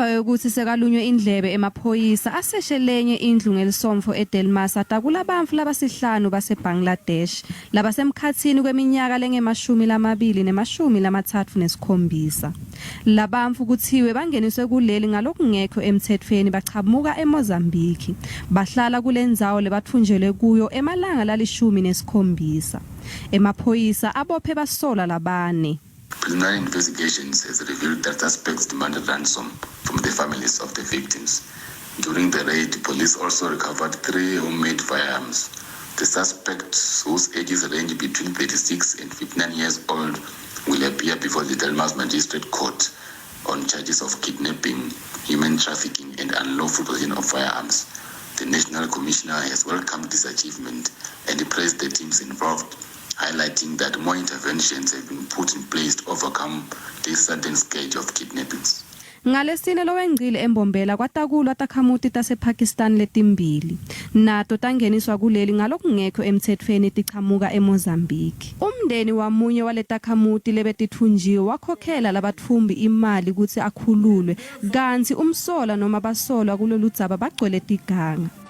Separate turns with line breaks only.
Emva kwekutsi sekalunywe indlebe emaphoyisa aseshe lenye indlu ngelisomfo eDelmas atakula bantfu labasihlanu baseBangladesh labasemkhatsini kweminyaka lengemashumi lamabili nemashumi lamatsatfu nesikhombisa. Labantfu kutsiwe bangeniswe kuleli ngalokungekho emtsetfweni bachamuka eMozambique. Bahlala kulendzawo lebatfunjelwe kuyo emalanga lalishumi nesikhombisa. Emaphoyisa abophe basolwa labane.
Preliminary investigations has revealed that suspects demanded ransom from the families of the victims. During the raid, police also recovered three homemade firearms. The suspects, whose ages range between 36 and 59 years old, will appear before the Delmas Magistrate Court on charges of kidnapping, human trafficking, and unlawful possession of firearms. The National Commissioner has welcomed this achievement and praised the teams involved, highlighting that more interventions have been put in place to overcome this sudden scourge of kidnappings.
Ngalesine lowengcile eMbombela kwatakulwa takhamuti tasePakistan letimbili. Nato tangeniswa kuleli ngalokungekho emtsetfweni tichamuka eMozambique. Umndeni wamunye waletakhamuti lebetitfunjiwe wakhokhela labatfumbi imali kutsi akhululwe kantsi umsolwa noma basolwa kuloludzaba bagcwele tiganga.